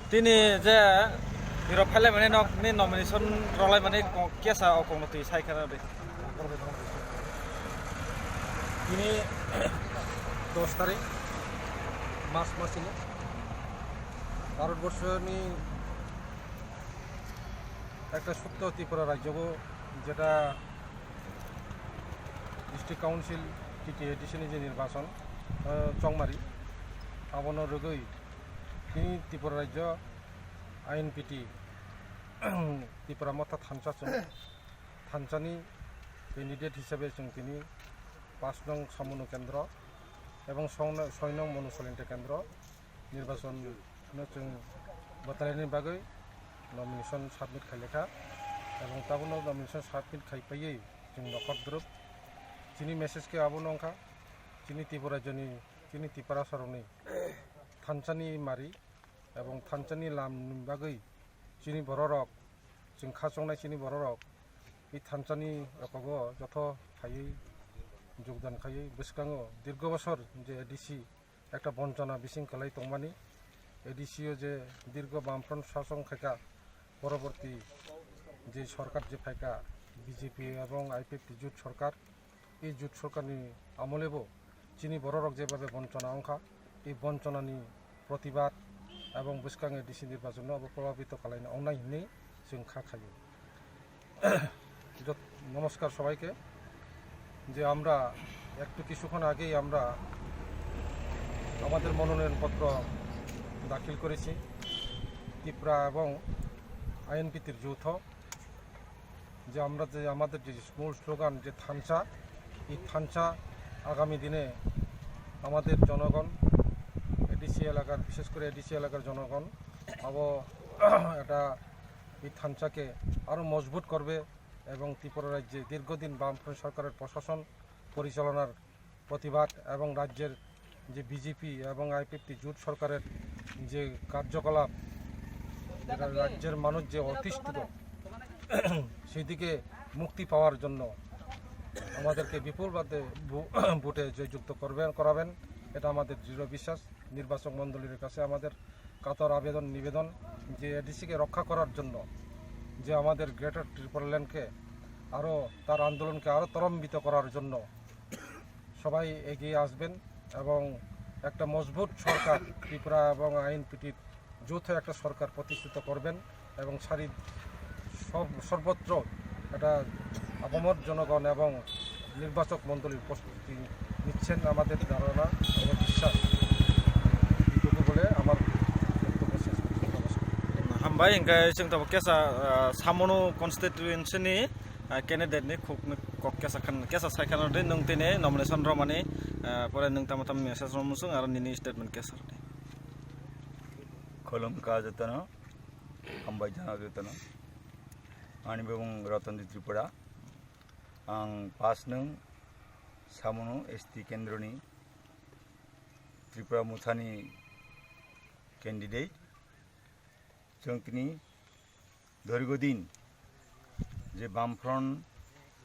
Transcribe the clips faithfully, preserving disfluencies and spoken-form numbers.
Tini je hero phailai mani nok ni nomination rolai mani kok kesa o kok no twi sai khana de. Tini dos tarik March masini Bharatborsho ni ekta sukto Tripura rajyo bo jeta District Council T T A D C ni je nirbachon, eh, chongmari, abono rwgwi tini Tripura rajyo I N P T Tripura Motha thansa chwng thansani candidate hisabe chwng tini pash nong Samunu Kendro ebong song-, soi nong Monu Solinte Kendro nirbachon no chwng bwtalaini bagwi nomination submit khailekha, ebong tabukno nomination submit khai paiwi chwng nokhor dwrwk. Chini message khe abono wngkha, chini Tripura rajyoni, chini Tiprasarokni thansani mari ebong thansani lamni bagwi chini bororok, chwng kha chongnai chini bororok, i thansani okogo jotho phaiwi jogdan khaiwi bwskango dirgo bosor je A D C ekta bonchona bising kwlai tongmani. A D C o je dirgo Bamfront sasong khaika, poroborti je sorkar je phaika B J P ebong I P F T jut sorkar, ei jut sorkarni amolebo chini bororok jebabe bonchona wngkha, ei bonchonani protibad ebong bwskang A D C nirbachonno abo probhabito kalaina wngnai hinwi chwng kha khaio. যত-, নমস্কার সবাইকে। যে আমরা একটু কিছুক্ষণ আগেই আমরা আমাদের মনোনয়নপত্র দাখিল করেছি ত্রিপুরা এবং আইএনপিটির যৌথ। যে আমরা যে আমাদের যে মূল স্লোগান যে থানসা, এই থানসা আগামী দিনে আমাদের জনগণ, এডিসি এলাকার, বিশেষ করে এডিসি এলাকার জনগণ আবো এটা এই থানসাকে আরও মজবুত করবে এবং ত্রিপুরা রাজ্যে দীর্ঘদিন বামফ্রন্ট সরকারের প্রশাসন পরিচালনার প্রতিবাদ এবং রাজ্যের যে বিজেপি এবং আইপিএফটি জোট সরকারের যে কার্যকলাপ, যেটা রাজ্যের মানুষ যে অতিষ্ঠ, সেদিকে মুক্তি পাওয়ার জন্য আমাদেরকে বিপুল ভোটে ভো-, ভোটে জয়যুক্ত করবেন, করাবেন, এটা আমাদের দৃঢ় বিশ্বাস। নির্বাচক মণ্ডলীর কাছে আমাদের কাতর আবেদন নিবেদন যে এডিসিকে রক্ষা করার জন্য, যে আমাদের গ্রেটার ত্রিপুরাল্যান্ডকে আরও, তার আন্দোলনকে আরও ত্বরান্বিত করার জন্য সবাই এগিয়ে আসবেন এবং একটা মজবুত সরকার ত্রিপুরা এবং আইএনপিটির যৌথ একটা সরকার প্রতিষ্ঠিত করবেন এবং সারি সব, সর্বত্র একটা আপামর জনগণ এবং নির্বাচক মণ্ডলীর উপস্থিতি নিচ্ছেন আমাদের ধারণা এবং বিশ্বাস। এইটুকু বলে আমার বক্তব্য শেষ করছি। নমস্কার। Hambai, hingke chwng tabuk kesa, ah, Samunu constituency ni, ah, candidate ni khuk ni kok kesa khan, kesa sai khana de nwng tini nomination romani, ah, pore nwng tamo tamo message romsung aro nini statement kesa rwdi. Khulumkha jotono, hambai jana jotono. Ani bumung Ratanjit Tripura. Ang pas nwng Samunu S T kendroni Tripura Mothani candidate. Chwng tini দীর্ঘদিন যে বামফ্রন্ট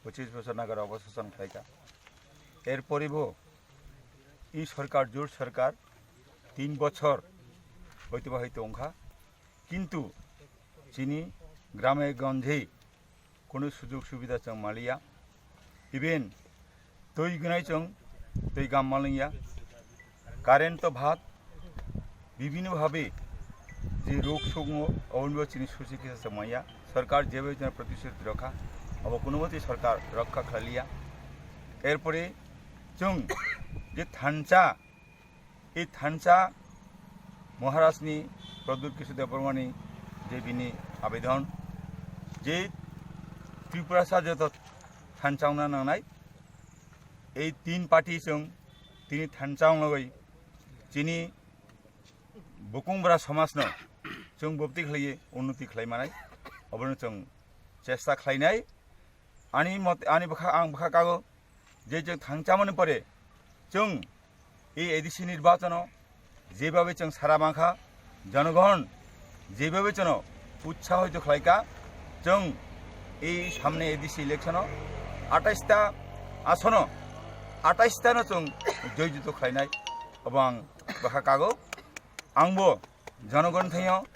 পঁচিশ বছর নাগাদ অপশাসন খাইকা, এরপরেও এই সরকার, জোট সরকার তিন বছর হয়তো বা হয়তো অংখা, কিন্তু চিনি গ্রামে গঞ্জে কোনো সুযোগ সুবিধা চং Malia, even twi gwnai chwng twi gam malwngya, current to bhat, bibhinno bhabe je rog sogmo obonibo chini susi kisa chwng manya, sorkar jebe jona protisruti rokha, abo kuno motei sorkar rokha khlaiya. Erpore chwng je thansa, ei thansa Maharajni Pradyut Kishore Debbarmani je bini abedon, je Tripurasa joto thansa wngna nangnai, ei tin party chwng tini thansa wnglogwi chini bukungbra somajno chwng bopti khlaiwi unnoti khlai manai, obono chwng chesta khlainai. Ani mot-, ani bwkha, ang bwkha kago je chwng thangchamani pore chwng ei A D C nirbachono jebabe chwng sara mankha, jonogon jebabe chwngno utsahoito khlaikha, chwng ei samne A D C electiono atais ta asono, atais tano chwng joyjito khlainai, obo ang bwkha kago. Ang bo jonogon thaio